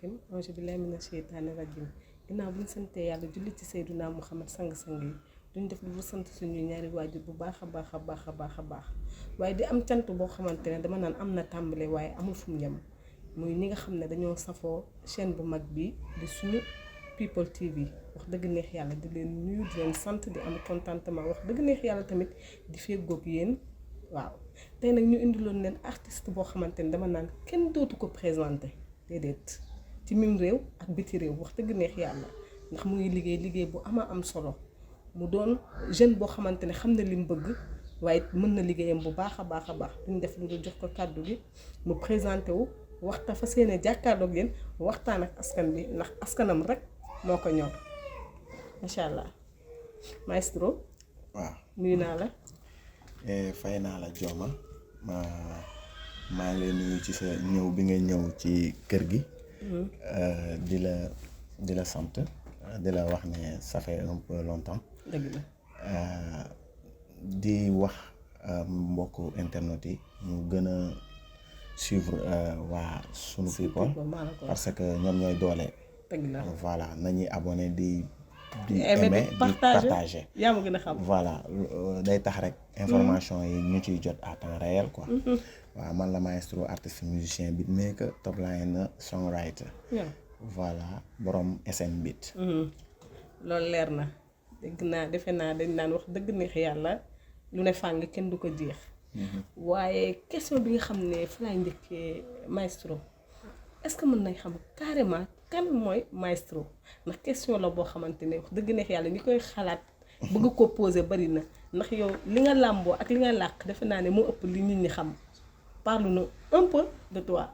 rahim auzu billahi mina sheytaani rajim ginnaaw bu ñu santee yàlla julli ci Seydina Muhammad sang-sang yi duñ def lu sant suñu ñaari waajur bu baax a baax a baax a baax a baax waaye di am cant boo xamante ne dama naan am na tàmbale waaye amul fu mu yem muy ñi nga xam ne dañoo safoo chaîne bu mag bi di suñu People TV wax dëgg neex yàlla di leen nuyu di leen sant di am contentement wax dëgg neex yàlla tamit di feggoog yéen waaw tey nag ñu indiloon leen artiste boo xamante ne dama naan kenn dootu ko présenté déedéet ci mim réew ak biti réew wax dëgg neex yàlla ndax mu ngi liggéey bu am solo mu doon jeune boo xamante ne xam na li mu bëgg waaye mën na liggéeyam bu baax a baax duñ def lu dul jox ko kàddu gi mu présenté wu waxta fa seene jàkkaarloog yéen waxtaan ak askan bi ndax askanam rek moo ko ñor macha allah maestro. waaw nuyu naa la. fay naa la Joma maa ngi lay nuyu ci sa ñëw bi nga ñëw ci kër gi. di la sant di la wax ne ça fait un peu longtemps. dëgg la. di wax mbokku internet yi ñu gën a suivre waa sunu people parce que ñoom ñooy doole. dëgg la voilà nañuy abonné di aimer di partager. yaa ma gën a xam. voilà day tax rek information yi ñu ciy jot à temps réel quoi. waaw man la maestro artiste musicien beatmaker top line songwriter. voilà borom SM Beat. loolu leer na dégg naa defe naa dañ naan wax dëgg neex yàlla lu ne fàng kenn du ko jeex. waaye question bi nga xam ne fa laay njëkkee maestro est-ce que mën nañ xam carrément kan mooy maestro ndax question la boo xamante ne wax dëgg neex yàlla ñi koy xalaat bëgg ko poser bari na ndax yow li nga làmboo ak li nga làq defe naa ne moo ëpp li nit ñi xam parle-nous un peu de toi.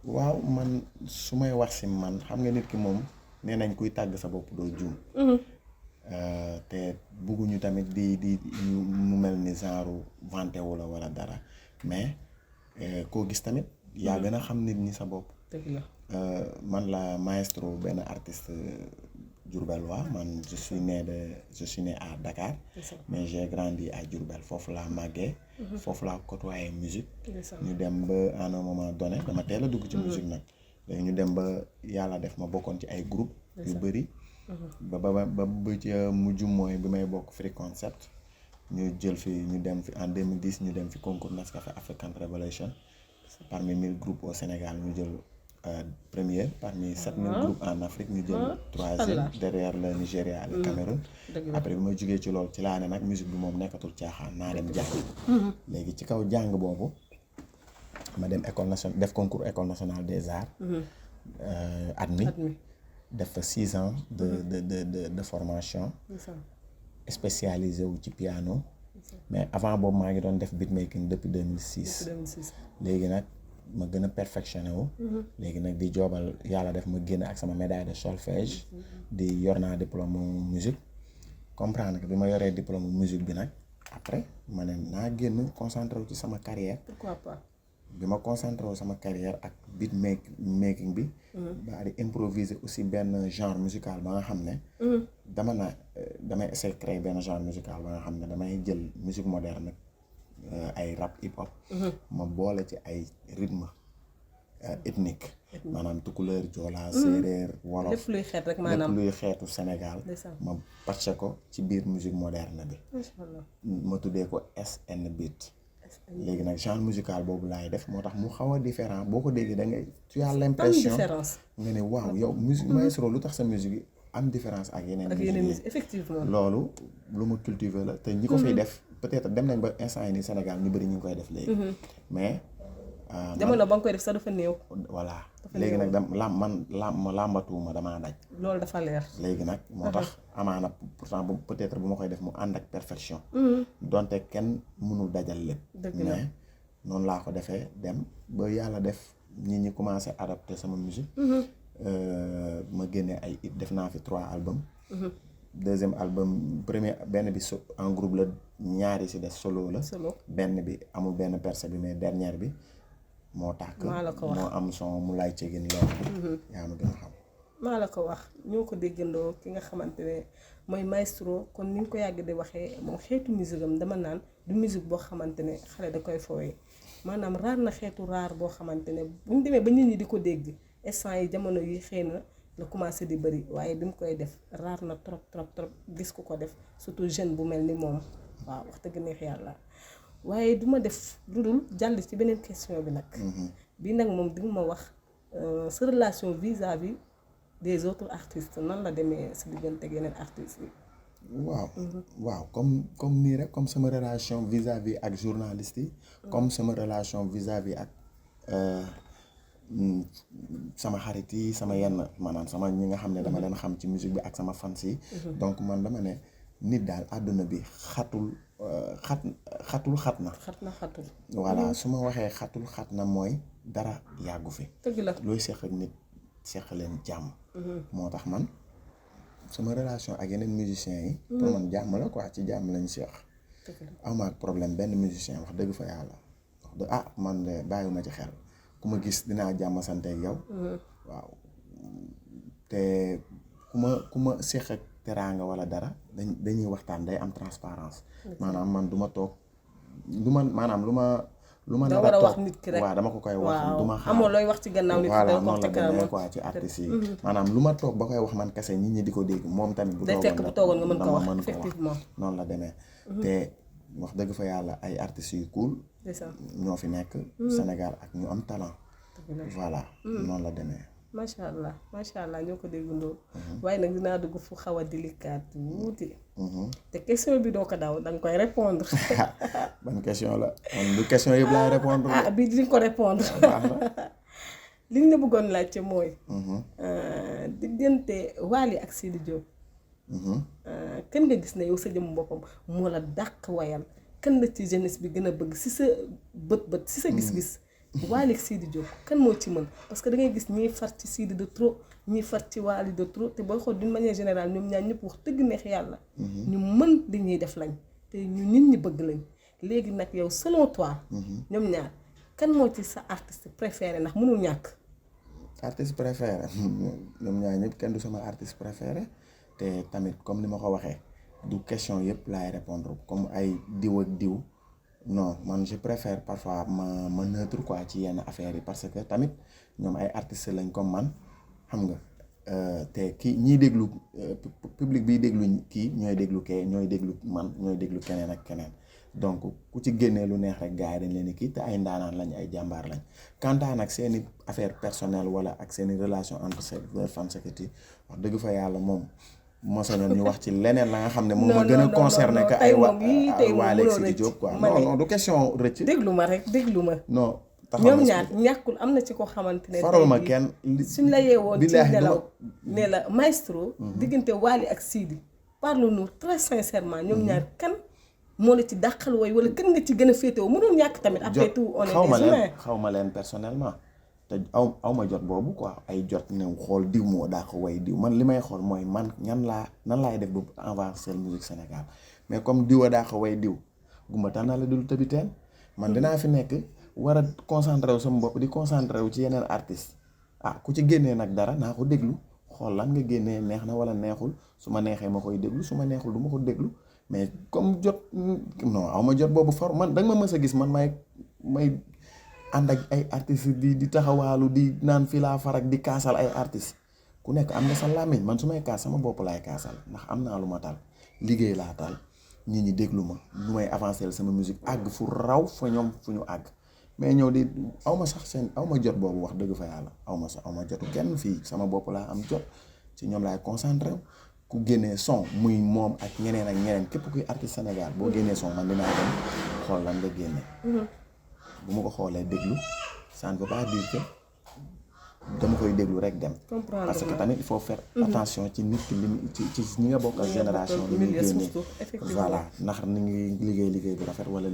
waaw man su may wax si man xam nga nit ki moom nee nañ kuy tàgg sa bopp doo juum. te bugguñu tamit di mu mel ni genre vanté wu la wala dara mais koo gis tamit yaa gën a xam nit ñi sa bopp. dëgg la. man la maestro benn artiste diourbellois man je suis né à Dakar. mais j'ai grandi à Diourbel foofu laa màggee. foofu laa côtoyé musique. ñu dem ba à un moment donné dama teel a dugg ci musique nag. léegi ñu dem ba yàlla def ma bokkoon ci ay groupe yu bëri. ba ci mujj mooy bi may bokk Free Concept ñu jël fi ñu dem fi en 2010 ñu dem fi concours Nescafé African Revelation parmi 1000 groupes au Sénégal ñu jël premier parmi 7000 groupes en Afrique ñu jël troisième derrière le Nigeria le Cameroun. après bi ma jógee ci loolu ci laa ne nag musique bi moom nekkatul caaxaan naa dem jàng. léegi ci kaw jàng boobu ma dem école nationale def concours école nationale des arts. admis def fa 6 ans de formation. spécialisé wu ci piano. mais avant boobu maa ngi doon def beatmaking depuis 2006. léegi nag ma gën a perfectionné wu. léegi nag di joobal yàlla def ma génn ak sama médaille de solfège. di yor naa diplôme musique comprendre que bi ma yoree diplôme musique bi nag après ma ne naa génn concentré wu ci sama carrière. pourquoi pas. bi ma concentré wu sama carrière ak beatmaking bi. ba di improviser aussi benn genre musical ba nga xam ne. damay essayer créer benn genre musical ba nga xam ne damay jël musique moderne ay rap hip hop. ma boole ci ay rythme ethnique. maanaam tukulóor joola séeréer wolof lépp luy xeet rek maanaam lépp luy xeetu Sénégal. ma pàcce ko ci biir musique moderne bi. ma tuddee ko SN Beat. léegi nag genre musical boobu laay def moo tax mu xaw a différent boo ko déggee da ngay tu as l'impression nga ne waaw yow musique maestro lu tax sa musique yi am différence ak yeneen musique effectivement loolu lu ma cultiver la te ñi ko fiy def peut-être dem nañ ba instant yi nii Sénégal ñu bëri ñu ngi koy def léegi mais jamono ba nga koy def sax dafa néew. voilà léegi nag ma làmbatuwuma damaa daj. loolu dafa leer. léegi nag moo tax amaana pourtant peut-être bu ma koy def mu ànd ak perfection. donte kenn mënul dajal lépp. mais noonu laa ko defee dem ba yàlla def nit ñi commencé adapter sama musique. ma génnee ay it def naa fi 3 albums. deuxième album premier benn bi en groupe la ñaari si des solo la. benn bi amul benn percée bi mais dernière bi. moo tàkk moo am son mu lay cegin loolu. yaa ma gën a xam. maa la ko wax ñoo ko déggandoo ki nga xamante ne mooy maestro kon ni nga ko yàgg di waxee moom xeetu musique am dama naan du musique boo xamante ne xale da koy fooyee maanaam raar na xeetu raar boo xamante ne bu ñu demee ba nit ñi di ko dégg instant yi jamono yi xëy na la commencé di bëri waaye bi mu koy def raar na trop trop trop gis ku ko def surtout jeune bu mel ni moom waaw wax dëgg neex yàlla waaye du ma def lu dul jàll ci beneen question bi nag bii nag moom di nga ma wax sa relation vis-à-vis des autres artistes nan la demee si diggante ak yeneen artistes yi waaw comme nii rek comme sama relation vis-à-vis ak journaliste yi comme sama relation vis-à-vis ak sama xarit yi sama yenn maanaam sama ñi nga xam ne dama leen xam ci musique bi ak sama fans yi donc man dama ne nit daal àdduna bi xatul xat na voilà su ma waxee xat na mooy dara yàggu fi dëgg la looy seq ak nit seq leen jàmm moo tax man sama relation ak yeneen musiciens yi pour man jàmm la quoi ci jàmm lañ seq awma ak problème benn musicien wax dëgg fa yàlla man de bàyyiwuma ci xel ku ma gis dinaa jàmm sante ak yow waaw te ku ma seq ak teraanga wala dara dañuy waxtaan day am transparence maanaam man du ma toog lu ma nar a wax nit ki rek waaw dama ko koy wax du ma xaar amoo looy wax ci gannaaw nit ki voilà noonu la demee quoi ci artistes yi maanaam lu ma toog ba koy wax man kese nit ñi di ko dégg moom tamit bu toogoon nga mën ko wax effectivement noonu la demee te wax dëgg fa yàlla ay artistes yu cool ñoo fi nekk Sénégal ak ñu am talent voilà noonu la demee macha allah ñoo ko déggandoo waaye nag dinaa dugg fu xaw a délicat wuuti te question bi doo ko daw danga koy répondre ban question la man du question yëpp laay répondre bii di nga ko répondre li ñu la bëggoon laajte mooy diggante Wally ak Sidi Diop kan nga gis ne yow sa jëm boppam moo la dàq wayal kan la ci jeunesse bi gën a bëgg si sa bët si sa gis-gis Wally ak Sidi Diop kan moo ci mën parce que da ngay gis ñiy far ci Sidi de trop ñiy far ci Wally de trop te booy xool d'une manière générale ñoom ñaar ñëpp wax dëgg neex yàlla ñu mën li ñuy def lañ te ñu nit ñi bëgg lañ léegi nag yow selon toi ñoom ñaar kan moo ci sa artiste préféré ndax mënul ñàkk artiste préféré ñoom ñaar ñëpp kenn du sama artiste préféré te tamit comme ni ma ko waxee du question yëpp laay répondre comme ay diw ak diw non man je préfère parfois ma neutre quoi ci yenn affaires yi parce que tamit ñoom ay artistes lañ comme man xam nga te kii ñiy déglu public biy déglu kii ñooy déglu kee ñooy déglu man ñooy déglu keneen ak keneen donc ku ci génnee lu neex rek gars yi dañ leen di kii te ay ndaanaan lañ ay jàmbaar lañ quant à nag seeni affaire personnelle wala ak seeni relation entre ses fans wax dëgg fa yàlla moom moo sañoon ñu wax ci leneen la nga xam ne moom ma gën a concerné que ay Wally ak Sidi Diop quoi non du question rëcc déglu ma rek déglu ma non ñoom ñaar ñàkkul am na ci ko xamante ne faral ma kenn suñ la yeewoon ci nelaw ne la maestro diggante Wally ak Sidi parle-nous très sincèrement ñoom ñaar kan moo la ci dàqal way wala kan nga ci gën a féetewoo mënul ñàkk tamit après tout on est des humains xaw ma leen personnellement te aw ma jot boobu quoi ay jot ne xool diw moo daa ko way diw man li may xool mooy man nan laay def ba avancer musique Sénégal mais comme diw a daa ko way diw gumba tànn la dul tëbiteen man dinaa fi nekk war a concentré wu sama bopp di concentré wu ci yeneen artiste ku ci génnee nag dara naa ko déglu xool lan nga génnee neex na wala neexul su ma neexee ma koy déglu su ma neexul du ma ko déglu mais comme jot non aw ma jot boobu far man da nga ma mës a gis man may ànd ak ay artistes di taxawaalu di naan fii laa farak di kaasal ay artistes ku nekk am na sa làmmiñ man su may kaas sama bopp laay kaasal ndax am naa lu ma tal liggéey laa tal nit ñi déglu ma lu may avancer sama musique àgg fu raw fa ñoom fu ñu àgg mais ñëw di aw ma sax aw ma jot boobu wax dëgg fa yàlla aw ma jotu kenn fii sama bopp laa am jot ci ñoom laay concentré ku génnee son muy moom ak ñeneen ak ñeneen képp kuy artiste Sénégal boo génnee son man dinaa dem xool lan nga génne bu ma ko xoolee déglu ça ne veut pas dire que dama koy déglu rek dem parce que tamit il faut faire attention ci nit ki ci ñi nga bokk ak génération li muy génnee voilà ndax ni ngi liggéey bu rafet wala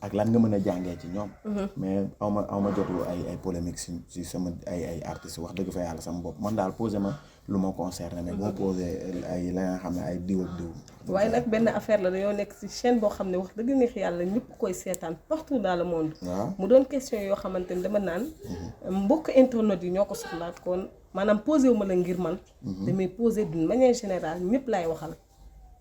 ak lan nga mën a jàngee ci ñoom mais aw ma jotu ay polémique si sama ay artistes wax dëgg fa yàlla sama bopp man daal posé ma lu ma concerné mais boo posé ay la nga xam ne ay diw ak diw waaye nag benn affaire la dañoo nekk ci chaîne boo xam ne wax dëgg neex yàlla ñëpp koy seetaan partout dans le monde mu doon question yoo xamante ni dama naan mbokk internet yi ñoo ko soxlaat kon maanaam posé wu ma la ngir man damay posé d'une manière générale ñëpp laay waxal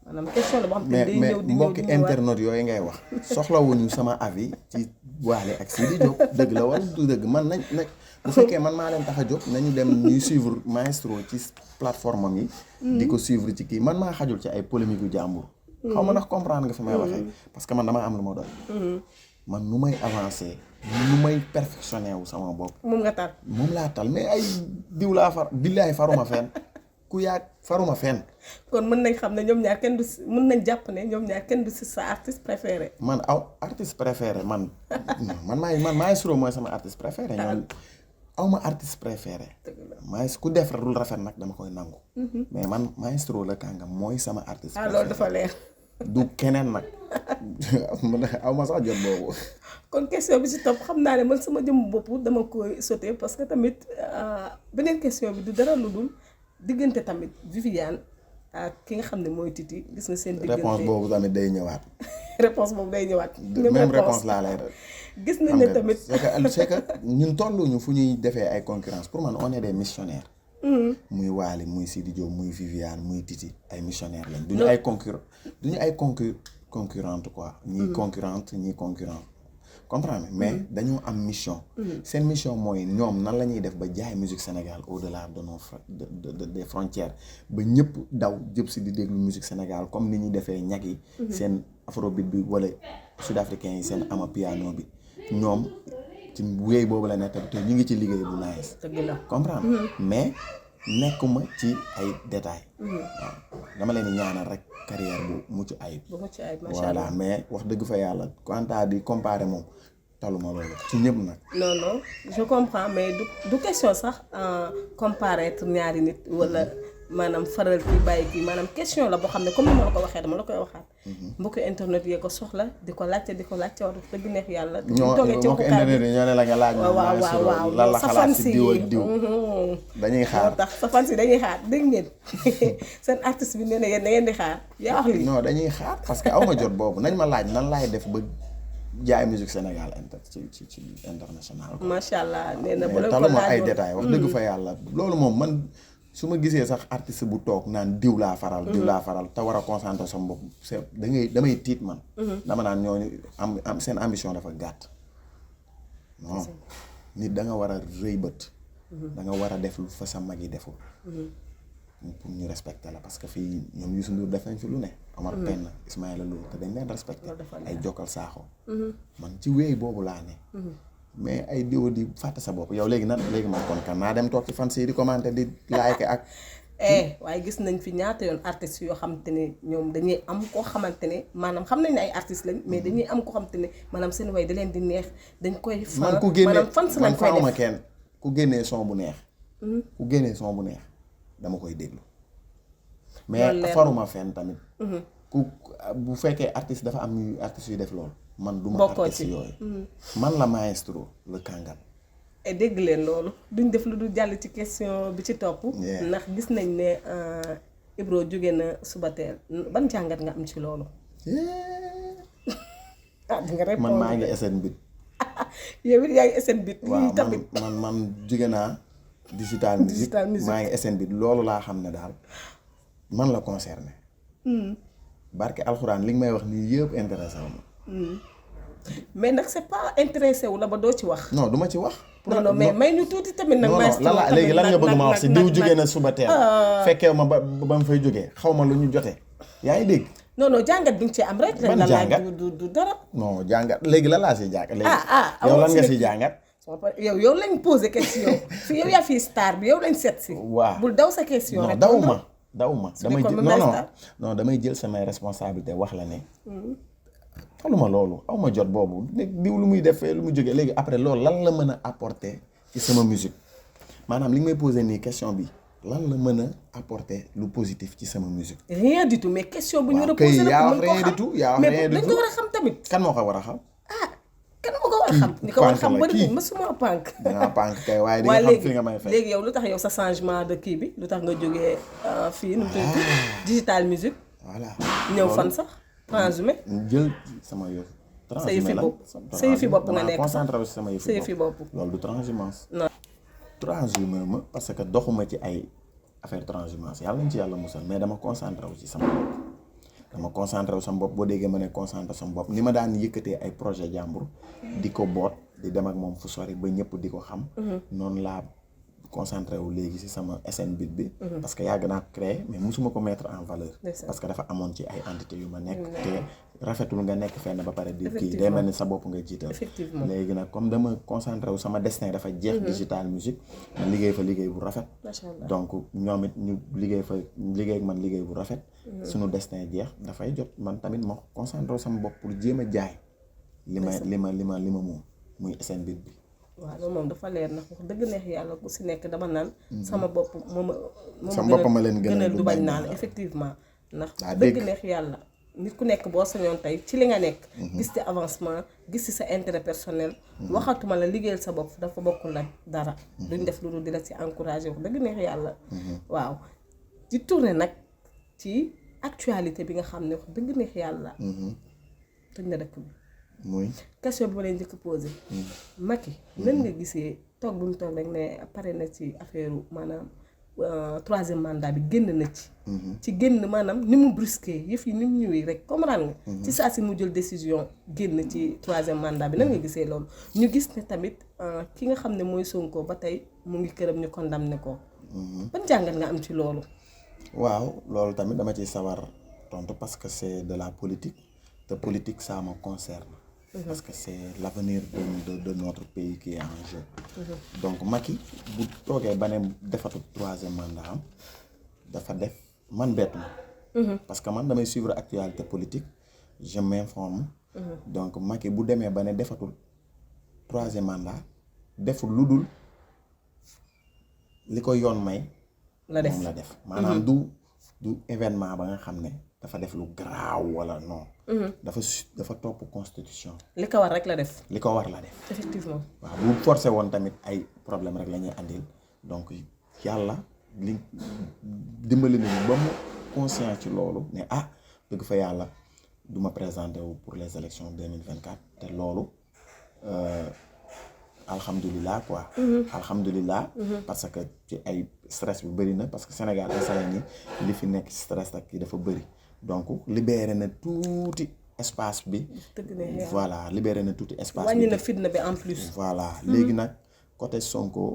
maanaam question la boo xam te day ñëw di mbokki internet yooyu ngay wax soxlawuñu sama avis ci Wally ak Sidi Diop dëgg la wala du dëgg man bu fekkee man maa leen tax a jóg nañu dem ñuy suivre maestro ci plateforme am yi di ko suivre ci kii man maa xajul ci ay polémique yu jàmbur xaw ma ndax comprendre nga fi may waxee parce que man dama am lu ma doy man nu may avancer nu may perfectionné wu sama bopp moom nga tal moom laa tal mais ay diw laa far billaay faruma fenn ku yaag faruma fenn kon mën nañ xam ne ñoom ñaar kenn du si mën nañ jàpp ne ñoom ñaar kenn du si sa artiste préféré man aw artiste préféré man man maestro mooy sama artiste préféré ñoom aw ma artiste préféré maestro ku def dul rafet nag dama koy nangu mais man maestro la kàngam mooy sama artiste préféré loolu dafa leer du keneen nag aw ma sax jot boobu kon question bi si topp xam naa ne man sama jëm bopp dama koy sauté parce que tamit beneen question bi du dara lu dul diggante tamit Viviane ak ki nga xam ne mooy Titi gis nga seen diggante réponse boobu tamit day ñëwaat réponse boobu day ñëwaat même réponse laa lay gis nañ ne tamit c'est que ñun tolluñu fu ñuy defee ay concurrence pour man on est des missionnaires muy Wally muy Sidi Diop muy Viviane muy Titi ay missionnaires lañ duñu ay concurrente quoi ñii concurrente ñii concurrent comprendre mais dañoo am mission seen mission mooy ñoom nan la ñuy def ba jaay musique Sénégal au-delà de nos des frontières ba ñëpp daw jëp si di déglu musique Sénégal comme ni ñuy defee ñag yi seen afrobeat bi wala sud-africain yi seen amapiano bi ñoom ci wéy boobu la nekk te ñu ngi ci liggéey bu nice comprendre mais nekkuma ci ay détails waaw dama leen di ñaanal rek carrière bu mucc ayib voilà mais wax dëgg fa yàlla quant à di comparer moom taluma loolu ci ñëpp nag non je comprends mais du question sax comparer ñaari nit wala maanaam faral ki bàyyi kii maanaam question la boo xam ne comme ni ma la ko waxee dama la koy waxaat mbokki internet yee ko soxla di ko laajte wax dëgg neex yàlla ñoo ne la nga laaj waaw lan la xalaat si diw ak diw dañuy xaar tax sa fans yi dañuy xaar dégg ngeen seen artiste bi nee na yéen da ngeen di xaar yaa wax lii non dañuy xaar parce que aw ma jot boobu nañ ma laaj nan laay def ba jaay musique Sénégal ci international macha allah nee na bu leen ko taluma ay détails wax dëgg fa yàlla loolu moom man su ma gisee sax artiste bu toog naan diw laa faral te war a concentrer sama bopp damay tiit man dama naan ñooñu am seen ambition dafa gàtt non nit da nga war a rëy bët da nga war a def lu fa sa mag yi deful pour ñu respecter la parce que fii ñoom Youssou Ndour def nañ fi lu ne Omar Pène Ismaïla Lo te dañ leen respecter ay Jokkal Saaxo man ci wéy boobu laa ne mais ay diwo di fàtte sa bopp yow léegi man kon kan naa dem toog ci fan si di commenter di like ak waaye gis nañ fi ñaata yoon artistes yoo xamante ne ñoom dañuy am koo xamante ne maanaam xam nañ ne ay artistes lañ mais dañuy am koo xamante ne maanaam seen way da leen di neex dañ koy man ku génnee man faawuma kenn ku génnee son bu neex dama koy déglu mais faruma fenn tamit ku bu fekkee artiste dafa am artistes yu def loolu man du ma artiste yooyu man la maestro le kàngam dégg leen loolu duñ def lu du jàll ci question bi ci topp ndax gis nañ ne Ibro jóge na Subatel ban jàngat nga am ci loolu di nga répondre man maa ngi SN bit yow it yaa ngi SN bit waaw man jóge naa digital musique maa ngi SN bit loolu laa xam ne daal man la concerné barke alxuraan li nga may wax nii yëpp intéressé wu ma mais nag c'est pas intéressé wu la ba doo ci wax non du ma ci wax non mais may ñu tuuti tamit nag léegi lan nga bëgg ma wax si diw jógee na Subatel fekkee ma ba mu fay jógee xaw ma lu ñu jotee yaa ngi dégg non jàngat bi nga ci am rek ban jàngat du dara non jàngat léegi lan laa siy jàngat léegi yow lan nga siy jàngat yow lañ posé question fi yow yaa fii star bi yow lañ seet si waaw bul daw sa question rek dawuma damay jël samay responsabilité wax la ne taluma loolu aw ma jot boobu diw lu muy defee lu muy jógee léegi après loolu lan la mën a apporter ci sama musique maanaam li nga may posé nii question bi lan la mën a apporter lu positif ci sama musique rien du tout mais question bu ñu war a posé yaa wax rien du tout mais dañ ko war a xam tamit kan moo ko war a xam kan moo ko war a xam ni ko war a xam bëri mësuma pànk dangaa pànk kay waaye di nga xam fi nga may fekk léegi yow lu tax yow sa changement de kii bi lu tax nga jógee fii nu mu tudd digital musique voilà ñëw fan sax transhumé jël sama yëf sa yëfi bopp nga nekk concentré wu si sama yëfi bopp loolu du transhumance non transhumé ma parce que doxuma ci ay affaire transhumance yàlla nañ ci yàlla musal mais dama concentré wu ci sama bopp dama concentré wu sama bopp boo déggee ma ne concentré sama bopp ni ma daan yëkkatee ay projet jàmbur di ko boot di dem ak moom fu sori ba ñëpp di ko xam noonu laa concentré wu léegi ci sama SN Beat bi parce que yàgg naa ko créer mais musuma ko mettre en valeur parce que dafa amoon ci ay entité yu ma nekk te rafetul nga nekk fenn ba pare di kii day mel ni sa bopp nga jiital léegi nag comme dama concentré wu sama destin dafa jeex digital musique ma liggéey fa liggéey bu rafet donc ñoom it ñu liggéey ak man liggéey bu rafet suñu destin jeex dafay jot man tamit ma concentré wu sama bopp pour jéem a jaay li ma moom muy SN Beat bi waaw loolu moom dafa leer nag wax dëgg neex yàlla ku si nekk dama naan sama bopp moom sama bopp ma leen gënal du bañ naa la effectivement ndax dëgg neex yàlla nit ku nekk boo sañoon tey ci li nga nekk gis ci avancement gis ci sa intérêt personnel waxatuma la liggéeyal sa bopp dafa bokkul la dara duñ def lu dul di la ci encouragé wax dëgg neex yàlla waaw di tourner nag ci actualité bi nga xam ne wax dëgg neex yàlla tëj na dëkk bi muy question bi ma leen njëkk posé Macky nan nga gisee toog bu mu toog rek ne pare na ci affaire maanaam troisième mandat bi génn na ci génn maanaam ni mu brusqué yëf yi ni mu ñëwee rek comprendre nga ci saa si mu jël décision génn ci troisième mandat bi nan nga gisee loolu ñu gis ne tamit ki nga xam ne mooy Sonko ba tey mu ngi këram ñu condamné ko ban jàngat nga am ci loolu waaw loolu tamit dama ciy sawar tontu parce que c'est de la politique te politique ça me concerne parce que c'est l'avenir de notre pays qui est en jeu donc Macky bu toogee ba ne defatu troisième mandat am dafa def man bett ma parce que man damay suivre actualité politique je m'informe donc Macky bu demee ba ne defatul troisième mandat deful lu dul li ko yoon may moom la def maanaam du événement ba nga xam ne dafa def lu garaaw wala non dafa topp constitution li ko war rek la def li ko war la def effectivement waaw bu forcé woon tamit ay problème rek la ñuy andil donc yàlla li dimbali nañu ba mu conscient ci loolu ne dëgg fa yàlla du ma présenté wu pour les élections 2024 te loolu alhamdulilah quoi alhamdulilah parce que ci ay stress bi bëri na parce que Sénégal instant ni li fi nekk stress ak kii dafa bëri donc libéré na tuuti espace bi voilà libéré na tuuti espace bi wàññi na fitna bi en plus voilà léegi nag côté Sonko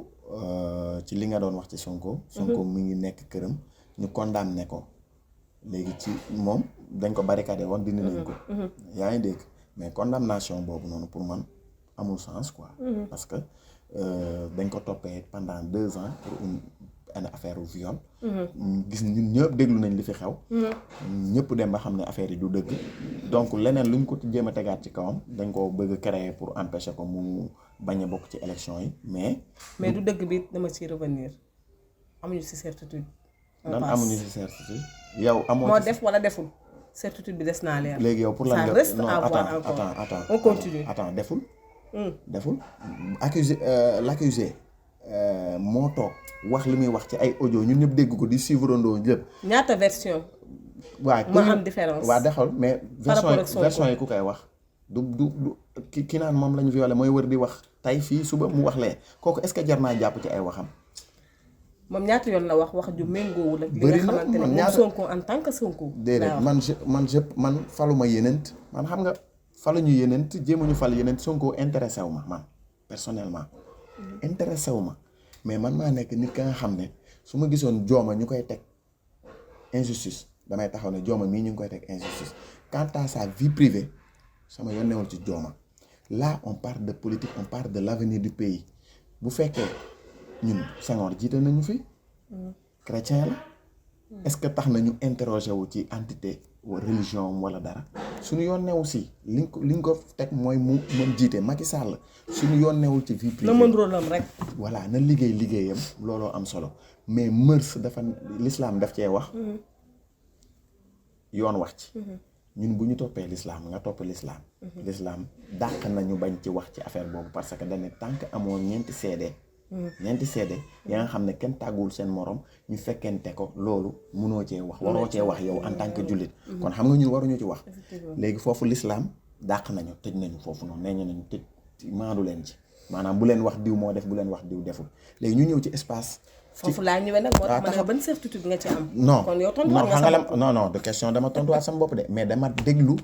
ci li nga doon wax ci Sonko mi ngi nekk këram ñu condamné ko léegi ci moom dañ ko barricadé woon dindi nañ ko yaa ngi dégg mais condamnation boobu noonu pour man amul sens quoi parce que dañ ko toppee pendant 2 ans pour une affaire u viol gis ñun ñëpp déglu nañ li fi xew ñëpp dem ba xam ne affaire yi du dëgg donc leneen luñ ko jéem a tegaat ci kawam dañ ko bëgg a créer pour empêcher ko mu bañ a bokk ci élection yi mais du dëgg bi dama ci revenir amuñu ci certitude nan amuñu ci certitude yow amoo moo def wala deful certitude bi des naa leer léegi yow pour lan ça reste non à voir encore attends on continue deful l'accusé moo toog wax li muy wax ci ay audio ñun ñëpp dégg ko di suivre ndoo ñëpp ñaata version waaw moo am différence waaw dexal mais version yi ku koy wax du ki naan moom lañu violé mooy wër di wax tey fii suba mu wax lee kooku est-ce que jar naa jàpp ci ay waxam moom ñaata yoon la wax ju méngoowul ak li nga xamante ne moom Sonko en tant que Sonko déedéet man faluma yenent man xam nga faluñu yenent jéemuñu fal yenent Sonko intéressé wu ma man personnellement intéressé wu ma mais man maa nekk nit ka nga xam ne su ma gisoon jooma ñu koy teg injustice damay taxaw ne jooma mii ñu ngi koy teg injustice quant à sa vie privée sama yoon newul ci jooma là on parle de politique on parle de l'avenir du pays bu fekkee ñun Senghor jiite nañu fi chrétien la est-ce que tax nañu interroger wu ci entité religion wala dara suñu yoon newu si liñ ko teg mooy mu mën jiite Macky Sall suñu yoon newul ci vie privée na mën rôle am rek voilà na liggéeyam looloo am solo mais mœurs dafa l'islam daf cee wax yoon wax ci ñun bu ñu toppee l'islam nga topp l'islam dàq nañu bañ ci wax ci affaire boobu parce que dañ ne tant que amoo ñeenti seede yaa nga xam ne kenn tàgguwul seen morom ñu fekkente ko loolu mënoo cee wax waroo cee wax yow en tant que jullit kon xam nga ñun waruñu ci wax léegi foofu l'islam dàq nañu tëj nañu foofu noonu nee nañu tëj maandu leen ci maanaam bu leen wax diw moo def bu leen wax diw deful léegi ñu ñëw ci espace foofu laa ñëwee nag moo tax ma ne ban certitude nga ci am. non kon yow tontu non war nga xam nga sa la bopp. non non de question dama tontuwaat sama bopp de mais dama déglu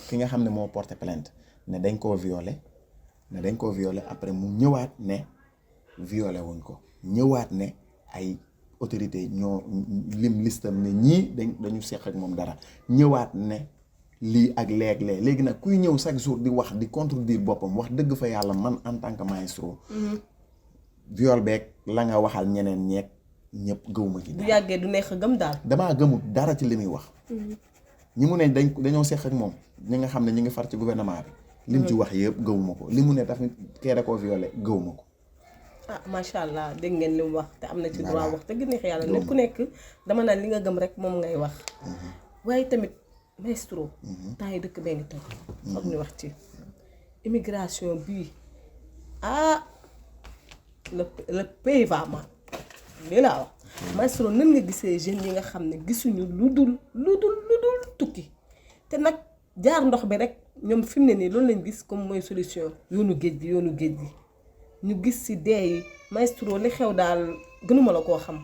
ki nga xam ne moo porté plainte ne dañ koo violé après mu ñëwaat ne violé wuñ ko ñëwaat ne ay autorité ñoo lim listam ne ñii dañu seq ak moom dara ñëwaat ne lii ak léeg-léeg léegi nag kuy ñëw chaque jour di wax di contredire boppam wax dëgg fa yàlla man en tant que maestro viol beeg la nga waxal ñeneen ñeeg ñëpp gëwuma ci bu yàggee du neex a gëm daal. damaa gëmul dara ci li muy wax ñi mu ne dañoo seq ak moom ñi nga xam ne ñi ngi far ci gouvernement bi lim ci wax yëpp gëwuma ko li mu ne tamit kee da koo violé gëwuma ko ah macha allah dégg ngeen li mu wax te am na ci droit wax dëgg neex yàlla nit ku nekk dama naan li nga gëm rek moom ngay wax waaye tamit maestro temps yi dëkk bee ngi toj foog ñu wax ci immigration bii le pays va mal lii laa wax maestro nan nga gisee jeunes yi nga xam ne gisuñu lu dul tukki te nag jaar ndox bi rek ñoom fi mu ne nii loolu lañ gis comme mooy solution yoonu géej gi ñu gis ci dee yi maestro li xew daal gënuma la koo xam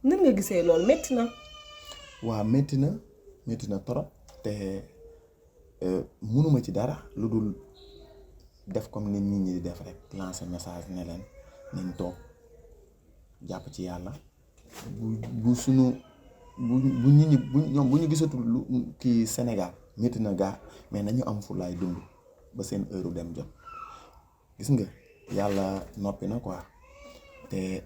nan nga gisee loolu métti na waaw métti na trop te mënuma ci dara lu dul def comme nit ñi di def rek lancer message ne leen nañ toog jàpp ci yàlla bu suñu bu nit ñi ñoom bu ñu gisatul lu kii Sénégal métti na gaa mais nañu am fulaay dund ba seen heure dem jot gis nga yàlla noppi na quoi te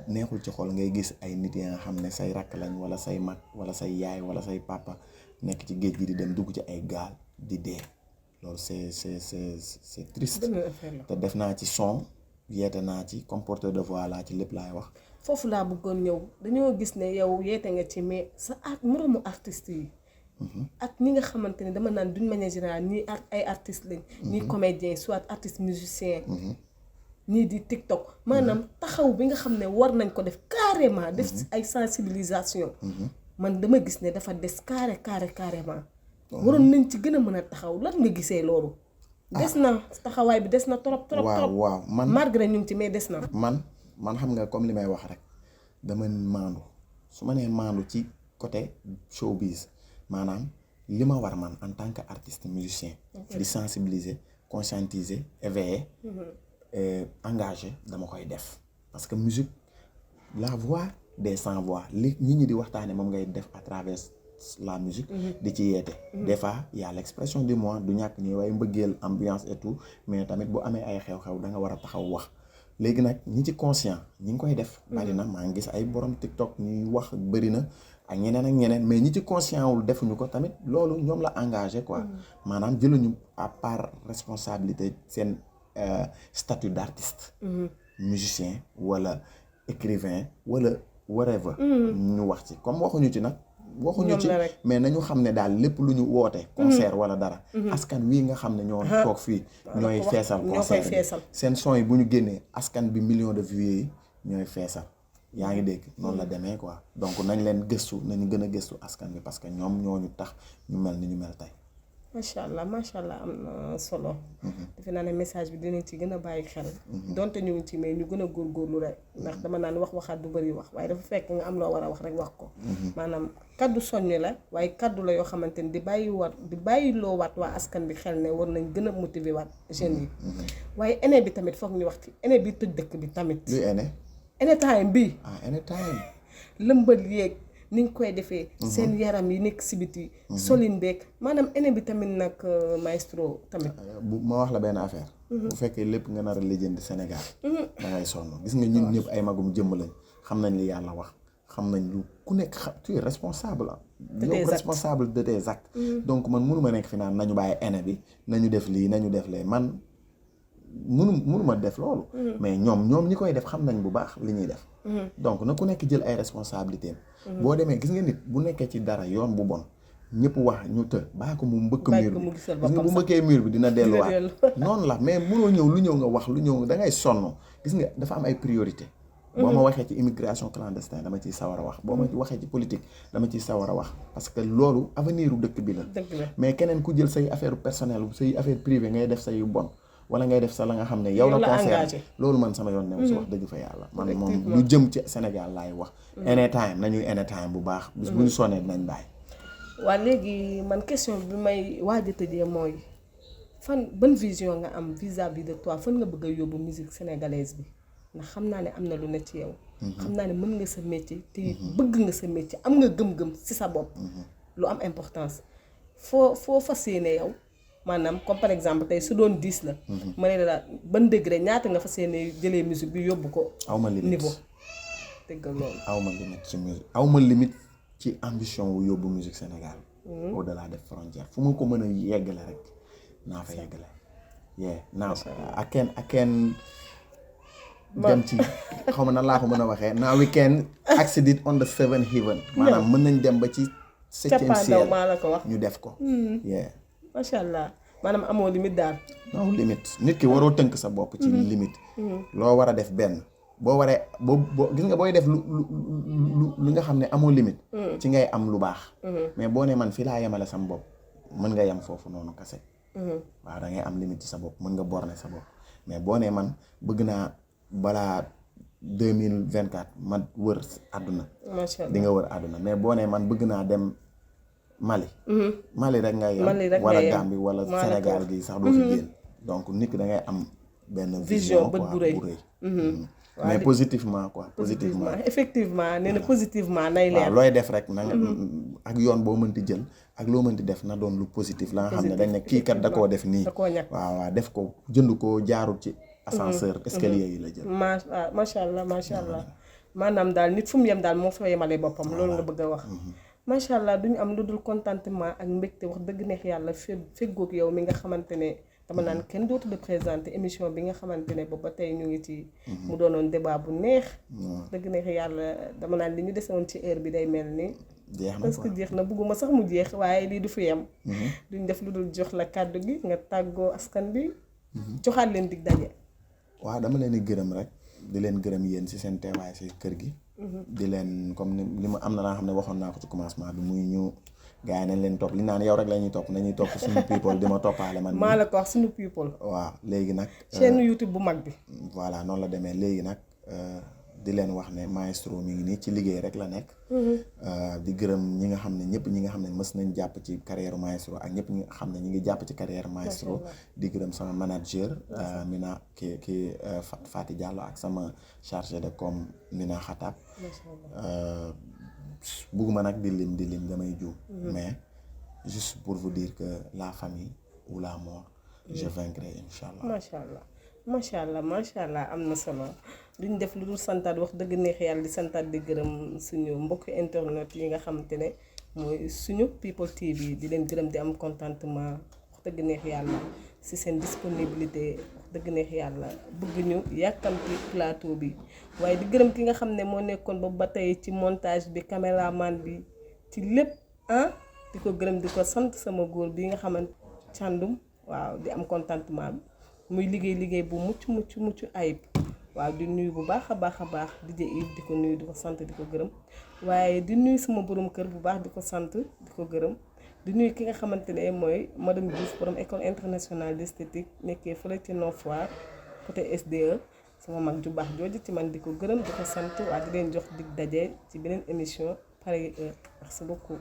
neexul ci xol ngay gis ay nit yi nga xam ne say rakk lañ wala say mag wala say yaay wala say papa nekk ci géej gi di dem dugg ci ay gaal di dee loolu c'est triste te def naa ci son yeete naa ci comme porteur de voix laa ci lépp laay wax foofu laa bëggoon ñëw dañoo gis ne yow yeete nga ci mais sa moroomu artistes yi ak ñi nga xamante ne dama naan d'une manière générale ñii ay artistes lañ ñii comédien soit artiste musicien ñii di TikTok maanaam taxaw bi nga xam ne war nañ ko def carrément def ay sensibilisation man dama gis ne dafa des carrément waroon nañ ci gën a mën a taxaw lan nga gisee loolu des na taxawaay bi des na trop waaw man malgré ñu ngi ci mais des na man xam nga comme li may wax rek dama maandu su ma nee maandu ci côté showbiz maanaam li ma war man en tant que artiste musicien di sensibiliser conscientiser éveiller engagé dama koy def parce que musique la voix des sans voix li nit ñi di waxtaane moom ngay def à travers la musique di ci yeete des fois y a l'expression du moi du ñàkk nii waaye mbëggeel ambiance et tout mais tamit bu amee ay xew-xew da nga war a taxaw wax léegi nag ñi ci conscient ñi ngi koy def bari na maa ngi gis ay borom TikTok ñuy wax bëri na ak ñeneen mais ñi ci conscient wul defuñu ko tamit loolu ñoom la engagé quoi maanaam jëluñu à part responsabilité seen statut d'artiste musicien wala écrivain wala whatever ñu wax ci comme waxuñu ci nag waxuñu ci mais nañu xam ne daal lépp lu ñu woote concert wala dara askan wii nga xam ne ñoo toog fii ñooy feesal concert bi seen son yi bu ñu génnee askan bi millions de vues yi ñooy feesal yaa ngi dégg noonu la demee quoi donc nañ leen gëstu nañu gën a gëstu askan bi parce que ñoom ñooñu tax ñu mel ni ñu mel tey macha allah am na solo defe naa ne message bi dinañ ci gën a bàyyi xel donte ñu ngi ci mais ñu gën a góorgóorlu rek ndax dama naan waxaat du bëri wax waaye dafa fekk nga am loo war a wax rek wax ko maanaam kaddu soññ la waaye kaddu la yoo xamante ni di bàyyiloo waat waa askan bi xel ne war nañ gën a motiver waat jeunes yi waaye année bi tamit foog ñu wax ci année bi tëj dëkk bi tamit luy année time bii année time lëmbal yéeg ni ñu koy defee seen yaram yi nekk si biti solin beeg maanaam année bi tamit nag maestro tamit bu ma wax la benn affaire bu fekkee lépp nga nar a lijjanti Sénégal da ngay sonn gis nga ñun ñëpp ay magum jëmm lañ xam nañ li yàlla wax xam nañ lu ku nekk tu es responsable yow responsable de tes actes donc man mënuma nekk fi naan nañu bàyyi année bi nañu def lii nañu def lee man mënuma def loolu mais ñoom ñi koy def xam nañ bu baax li ñuy def donc na ku nekk jël ay responsabilités boo demee gis nga nit bu nekkee ci dara yoon bu bon ñëpp wax ñu të bàyyi ko mu mbëkk mur bi gis nga bu mbëkkee mur bi dina delluwaat noonu la mais mënoo ñëw lu ñëw nga wax lu ñëw da ngay sonn gis nga dafa am ay priorité boo ma waxee ci immigration clandestine dama ciy sawar a wax boo ma waxee ci politique dama ciy sawar a wax parce que loolu avenir u dëkk bi la mais keneen ku jël say affaire personnelle say affaire privée ngay def say bon wala ngay def sa la nga xam ne yow la concerne loolu man sama yoon new si wax dëgg fa yàlla man moom lu jëm ci Sénégal laay wax anytime nañuy anytime bu baax bis bu ñu sonnee dinañ bàyyi. waa léegi man question bi may waaj a tëjee mooy fan ban vision nga am vis-à-vis de toi fan nga bëgg a yóbbu musique sénégalaise bi ndax xam naa ne am na lu ne ci yow. xam naa ne mën nga sa métier te bëgg nga sa métier am nga gëm-gëm ci sa bopp. lu am importance foo fas yéene yow maanaam comme par exemple tey su doon 10 la. ma ne la ban degré ñaata nga fas yéene jëlee musique bi yóbbu ko. aw ma limite niveau dëgg loolu. aw ma limite ci musique aw ma limite ci ambition wu yóbbu musique Sénégal. au delà des frontières fu ma ko mën a yeggale rek naa fa yeggale. now I can dem ci xaw ma nan laa ko mën a waxee now we can accede on the 7 heaven. maanaam mën nañ dem ba ci 7e ciel maa la ko wax ñu def ko. macha allah maanaam amoo limite daal. non limite nit ki waroo tënk sa bopp ci limite. loo war a def benn boo waree boo gis nga booy def lu nga xam ne amoo limite. ci ngay am lu baax. mais boo ne man fii laa yemale sam bopp mën nga yem foofu noonu kase. waaw da ngay am limite ci sa bopp mën nga borne sa bopp mais boo ne man bëgg naa balaa 2024 ma wër àdduna. macha allah di nga wër àdduna mais boo ne man bëgg naa dem Mali. Mali rek ngay yem wala Gambie wala Sénégal gi sax doo fi génn donc nit ki da ngay am benn vision bët bu rëy. mais positivement quoi positivement effectivement nee na positivement nay leer. waaw looy def rek na nga ak yoon boo mënti jël ak loo mënti def na doon lu positif la nga xam ne dañ ne kii kat da koo def nii. waaw def ko jënd ko jaarul ci ascenseur escalier yi la jël. macha allah macha allah maanaam daal nit fu mu yem daal moo fa yemale boppam. loolu nga bëgg a wax. macha allah duñu am lu dul contentement ak mbégte wax dëgg neex yàlla feggoog yow mi nga xamante ne dama naan kenn dootu la présenté émission bi nga xamante ne boobu ba tey ñu ngi ci. mu doonoon débat bu neex. dëgg neex yàlla dama naan li ñu desewoon ci heure bi day mel ni. jeex na parce que jeex na bugguma sax mu jeex waaye lii du fi yem. duñ def lu dul jox la kàddu gi nga tàggoo askan bi. joxaat leen dig daje. waaw dama leen di gërëm rek di leen gërëm yéen ci seen teewaay ci kër gi. di leen comme li ma am na laa xam ne waxoon naa ko ci commencement bi muy ñu gars yi nañ leen topp li naan yow rek la ñuy topp nañuy topp suñu people di ma toppaale man. maa la ko wax suñu people. waaw léegi nag. chaîne YouTube bu mag bi. voilà noonu la demee léegi nag di leen wax ne maestro mi ngi nii ci liggéey rek la nekk. di gërëm ñi nga xam ne ñëpp ñi nga xam ne mës nañ jàpp ci carrière maestro ak ñëpp ñi nga xam ne ñi ngi jàpp ci carrière maestro. di gërëm sama manager. Mina ki Fati Diallo ak sama chargé de com Mina Khatab. bugguma nag di lim damay juum. mais juste pour vous dire que la famille ou la mort. je vaincrai incha allah. macha allah am na solo duñ def lu dul santaat wax dëgg neex yàlla di santaat di gërëm suñu mbokk internet yi nga xamante ne mooy suñu People TV di leen gërëm di am contentement wax dëgg neex yàlla si seen disponibilité wax dëgg neex yàlla bëgg ñu yàkkamti plateau bi waaye di gërëm ki nga xam ne moo nekkoon ba ba tey ci montage bi caméraman bi ci lépp di ko gërëm di ko sant sama góor bi nga xamante càndum waaw di am contentement bi muy liggéey bu mucc ayib waaw di nuyu bu baax a baax DJ Yves di ko nuyu di ko sant di ko gërëm waaye di nuyu sama borom kër bu baax di ko sant di ko gërëm di nuyu ki nga xamante ne mooy madame Diouf borom école internationale d'esthétique nekkee fële ci Nord Foire côté SDE sama mag ju baax jooju ci man di ko gërëm di ko sant waa di leen jox dig daje ci beneen émission pareille heure merci beaucoup.